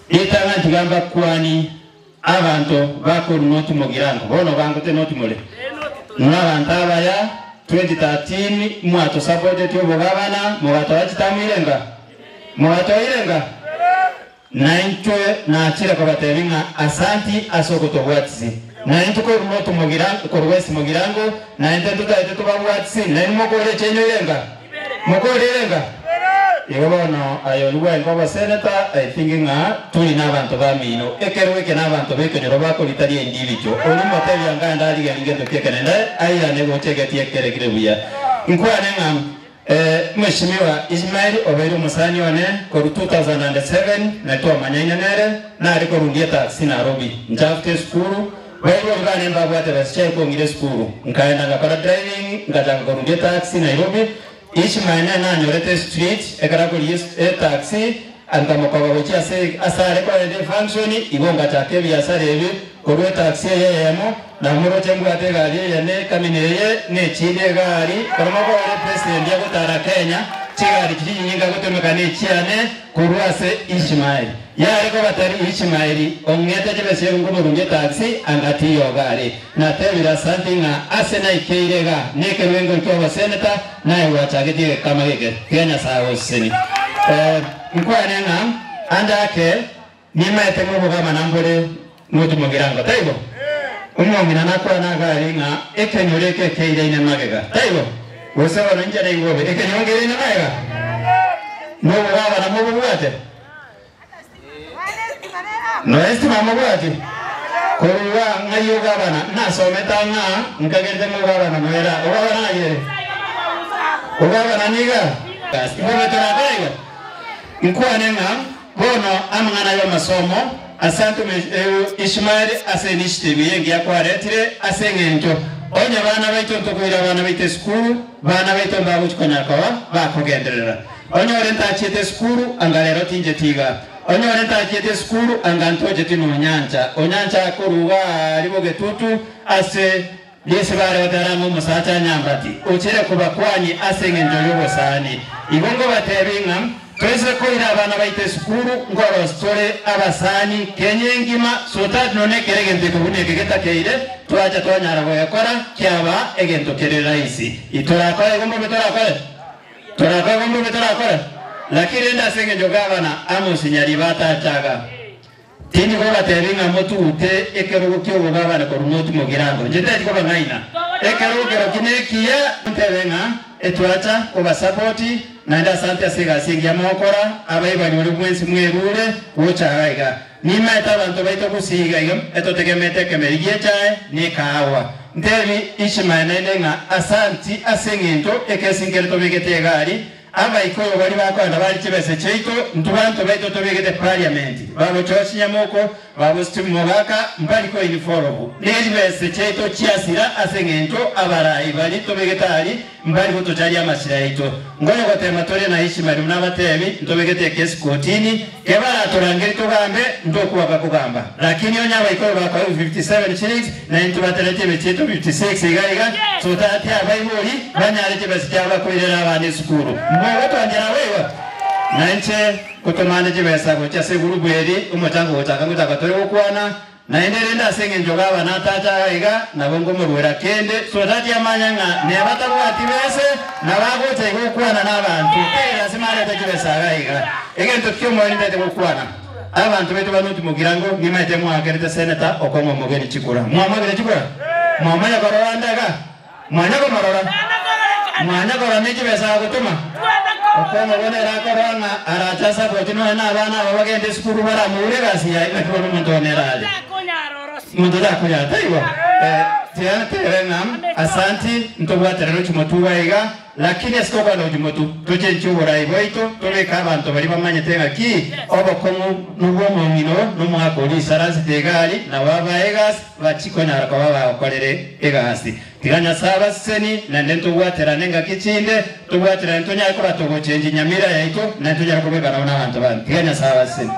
Ritang'ani tiga mbakwani abanto ba korwa North Mugirango, bono bangote North more. Inwe abanto abaya, 2013 mwatosapotetie obogabana, mogatoa chitamu irenga? Mogatoa irenga? Naintwe nachire kobatebia ng'a asanti ase ogotobwatisi. Naintwe korwa North Mugirango, korwa West Mugirango, naintwe ntotagete tobabwatisi, nainwe mokore echiaino irenga? Mokore irenga? Igo bono aye oyio bwaenka oboseneta, I think ng'a tori nabanto bamino. Ekerogo eke nabanto bekenyoro bakorita ri'endibicho. Oria motebia ngande arigerie gento ki'ekenene airane gocha egeti ekere kere buya. Nkwane ng'a Mweshimiwa Ishmael obeire omosani one korwa 2007 na twamanyaine nere, nare korundia etaxi Nairobi nchafute esukuru, baibori bane mbabwate besa chiaye kong'ira esukuru, nkaenda ngakora driving ngachaka korundia etaxi Nairobi, Ishmael nere nanyorete estreet ekero akorigia etaxi nkamokoba gochia ase ase are korenda efunction, igo ngachaka ebiasara ebi korwa etaxi eye eyemo. Namoroche mbwate egari eye ne ekamini eye ne echinde egari, ekero mokorora epresident agotara Kenya, chigari chiria chinyinge agotomeka nechiane korwa ase Ishmael. Yare koba tari Ishmael ong'ete chibesa erio nkomorundia etaxi anga tiyo gari. Natebire asanti ng'a ase naikeire iga nekeruengo ki'oboseneta naye gwachagetie egekama geke. Tiga Nyasae agosesenie. Nkwane ng'a ande ake Nimaete ng'a obogama mbore notimogirango, taibo? Omong'ina nakwane agari ng'a ekenyoro eke keiraine magega, taibo? Gose bono inche naigwe bobe, ekenyoro nkeiraine magega? Nobogama namobobwate? Nonya estima mobwati? Korwa ng'ai ogabana? Nasomete ang'a nkagerete ng'a ogabana noera. Ogabana ng'ai ere? Ogabana niga? Bobe torakora igo? Nkwane ng'a Bono amang'ana y'amasomo ase antome Ishmaeli ase initiative eye engiya kwaretire, ase eng'encho onye bana baito ntokoira abana baito esukuru, bana baito mbagochi konyara koba bakogenderera. Onyore ntachiete esukuru anga rero tincheti iga. Onyore ntachiete esukuru anga ntocheti nonyancha. Onyancha akorwa iga aria bogetutu ase Yeso bare gotera ng'a omosacha anyambati, ochire kobakwani ase engencho y'obosani. Igo ngobatebie ng'a toise koira abana baito esukuru, nkoros tore abasani Kenya engima, so that nonya ekero egento eke buna eke getakeire, twacha twanyara goekora kiaba egento kere rahisi. Itorakore igo mbobe torakore? Torakore igo mbobe torakore? Lakini rende ase engencho gavana Amos Nyaribo atachaga. Tindi kobateebia ng'a motugute ekerogo ki'obogabane korwa motwe mogirango. Inche teti kobang'aina. Ekerogo kerokio nekiya. Ntebe ng'a etwacha kobasapoti, naende asante ase egasi engiya mogokora, abaibani oria bwensi mwerure gocha iga iga. Nimaete abanto baito gusii iga iga etotegemeete ekemeri gi'echae na ekaagwa. Ntebi Ishmael naende ng'a asanti ase eng'encho ekesi nkere tobegete egari, Abaikoyo baria bakoenda bare chibesa chiaito, intwe banto baito tobegete parliament, babo George Nyamoko, babo Steve Mogaka, mbari ko involve ne chibesa chiaito chiasira ase eng'encho abarai baria tobegete aria mbari gotocharia amasira aito. Nkonya gotema tore na Ishmael buna abatebi, ntobegete ekesi kotini, kebaratorangerie togambe, ntokwaka kogamba. Lakini onye abaikoyo bakoegwa 57 shillings, Na intwe bateretie emechie yaito 56 iga iga, totati abaibori banyare chibesa chiabo bakoirera abana esukuru. Mbogotwanchera boigo? Na inche ngotomane chibesa gochia ase egurupu eri, omochango gochaka ngochaka tore gokwana, naende rende ase engencho gavana atache iga iga, nabo nkomoruera kende, totati amanye ng'a neba tabwati bese, nabo agocha iga gokwana nabanto, teri lasima arete chibesa iga iga. Egento ki'omoerio ntagete gokwana. Abanto baito ba North Mugirango nimaete mwaakerete senator okong'a omogeni chikura. Mwamwakire chikura? Mwamanya korora ande iga? Mwanya komorora? Mwanya korora ne chibesa agotoma? Okong'a bono ere akorora ng'a arache asapoti nonya na abana aba bagende esukuru baramoure egasi yaye naki bono omonto one ere are. Monto takonyara taibo? Eh, tiga ntebe ng'a asanti ntobwaterane chimotu iga iga. Lakini ase tokwana ojimotu, tochenchie oborai bwaito, tobeke abanto baria bamanyete ng'aki obokong'u nobw'omong'ina oo nomogaka oria oisaransete egari, nabo abae egasi, bachie konyara koba bagokorere egasi. Tiga Nyasae abaseseni, naende ntobwaterane ngaki chinde, tobwaterane tonyare koba togochenchia nyamira yaito, naende tonyare kobekana buna abanto bande. Tiga Nyasae abaseseni.